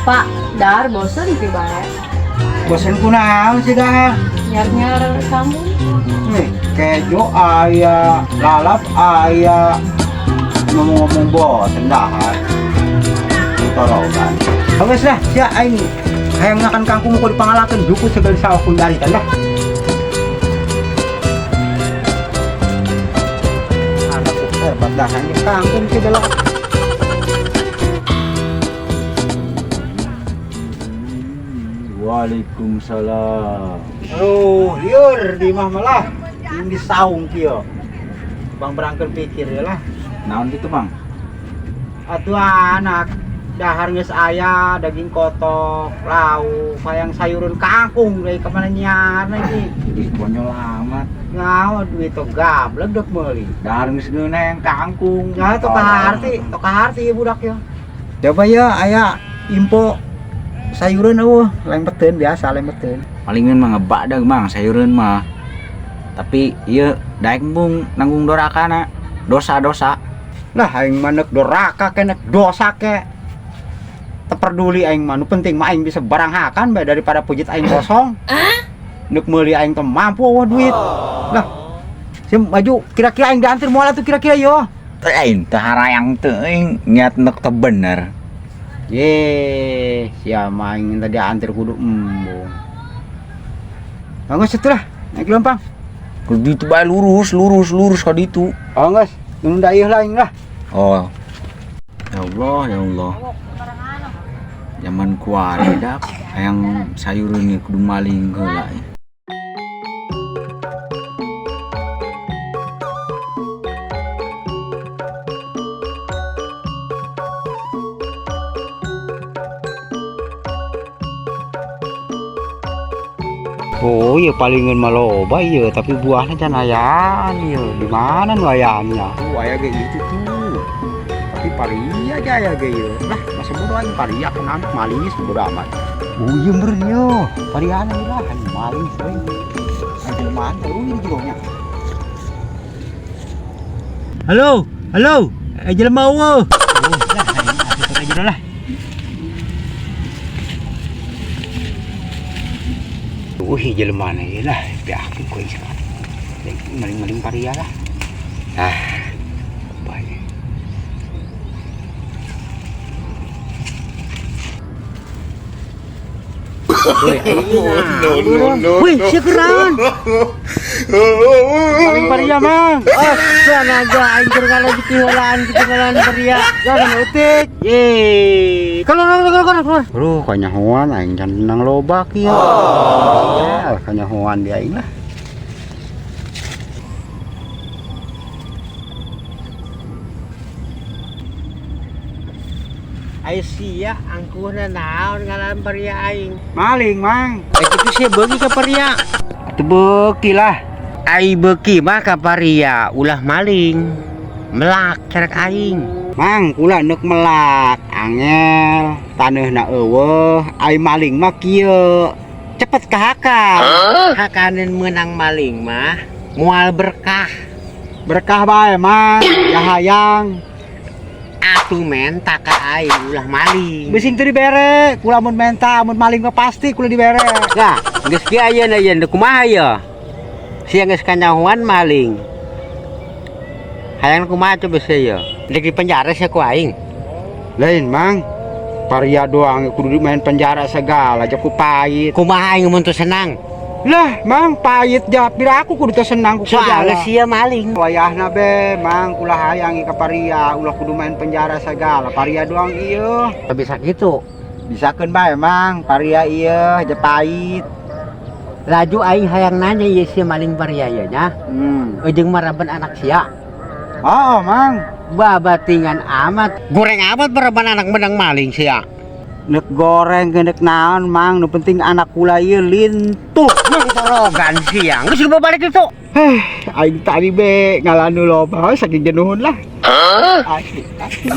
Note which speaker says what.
Speaker 1: Pak, dar bosen ti bae.
Speaker 2: Bosen kunaon sih dah?
Speaker 1: Nyar-nyar kamu.
Speaker 2: Nih, kejo aya, lalap aya. Ngomong-ngomong bosen dahar. Torogan. Geus lah, sia aing hayang ngakan kangkung ku dipangalakeun jukut segala sawah ku daritan lah. Anak hebat dah ini kangkung segala.
Speaker 3: Waalaikumsalam.
Speaker 2: Aduh, liur di mah malah ini saung kieu. Bang berangkel pikir ya lah.
Speaker 3: Naon gitu, Bang?
Speaker 2: Atuh anak dahar geus aya daging kotok, lauk, hayang sayurun kangkung deui kamana nyiarna iki.
Speaker 3: Ih, konyol amat.
Speaker 2: Ngawa duit to gablek dek meuli.
Speaker 3: Dahar geus ngeunah yang kangkung.
Speaker 2: Ya to kaharti, to kaharti ieu budak ya. Coba ya aya info sayuran eueuh, lempeteun biasa lempeteun.
Speaker 3: Palingan mah ngebadag, Mang, sayureun mah. Tapi ieu daek embung nanggung dorakana. Dosa-dosa.
Speaker 2: Lah aing mah neuk doraka ke nek dosa ke. Teu peduli aing mah, nu penting mah aing bisa barang hakan bae daripada pujit aing kosong. Neuk meuli aing teu mampu eueuh duit. Lah sim maju kira-kira aing diantar moal atuh kira-kira yo.
Speaker 3: Teu aing teu harayang teuing niat nek teu bener.
Speaker 2: Ye, sia mah aing tadi diantar kudu embung. Bagus atuh lah, naik lempang.
Speaker 3: Kudu ditu bae lurus, lurus, lurus ka ditu.
Speaker 2: Oh geus, nunda ieu lah aing lah.
Speaker 3: Oh. Ya Allah, ya Allah. Zaman kuari dak hayang sayureun ieu kudu maling heula.
Speaker 2: Oh iya palingan mah loba iya, tapi buahnya can ayaan iya. Di mana nu ayaannya? Tuh aya ge itu tuh. Tapi paria aja aya ge ieu. Lah, masa bodoh aing paria kenaan maling geus bodo amat. Oh iya meureun ieu. Pariana ieu lah aing maling euy. Aing jelema teh euy di jeronya. Halo, halo. Jelema eueuh. Oh, lah aing atuh ka jero lah. Wih, jelema na ieu lah, beakeun ku aing sakat. Maling-maling paria lah. Ah, banyak. Wih, segeran. Maling paria, Mang.
Speaker 4: Oh, naga aing keur ngalagi heulaan ketinggalan paria.
Speaker 2: Jangan eutik.
Speaker 4: Ye. Keluar keluar keluar keluar.
Speaker 2: Aduh, kanyahoan aing can menang loba kieu. Ya, kanyahoan dia aing lah.
Speaker 4: Ai sia angkuhna naon ngalan paria aing.
Speaker 2: Maling, Mang.
Speaker 4: Eh kitu sia beuki ka paria.
Speaker 2: Atuh beuki lah.
Speaker 4: Ai beuki mah ka paria, ulah maling. Melak cerek aing.
Speaker 2: Mang, kula neuk melak, angel, taneuhna eueuh, ai maling mah kieu. Cepet kahakan.
Speaker 4: Hakaneun meunang maling mah moal berkah.
Speaker 2: Berkah bae, Mang. Jahayang.
Speaker 4: Atuh menta ka aing ulah maling.
Speaker 2: Bising teu dibere, kula mun menta, mun maling mah pasti kula dibere.
Speaker 4: Nah, geus kieu ayeuna yeun kumaha ye? Sia geus kanyahoan maling. Hayang kumaha coba sia ye? Dek di penjara sia ku aing.
Speaker 2: Lain, Mang. Paria doang kudu main penjara segala aja ku pahit.
Speaker 4: Kumaha aing mun teu senang?
Speaker 2: Lah, Mang, pahit ja pira aku kudu teu senang ku
Speaker 4: Soalnya sia maling.
Speaker 2: Wayahna be, Mang, ulah hayang ka paria, ulah kudu main penjara segala. Paria doang ieu.
Speaker 4: Bisa kitu.
Speaker 2: Bisakeun bae, Mang, paria ieu je pahit.
Speaker 4: Laju aing hayang nanya ieu sia maling paria ieu nya. Ujung maraban anak sia.
Speaker 2: Oh, Mang.
Speaker 4: Babatingan amat. Goreng amat maraban anak menang maling sia.
Speaker 2: Nek goreng ke nek naon, Mang, nu penting anak kula ieu lintuh.
Speaker 4: Mang torogan sia. Geus lupa balik itu.
Speaker 2: Heh, aing tadi be ngalanu loba saking jenuhun lah. Asli. Asli.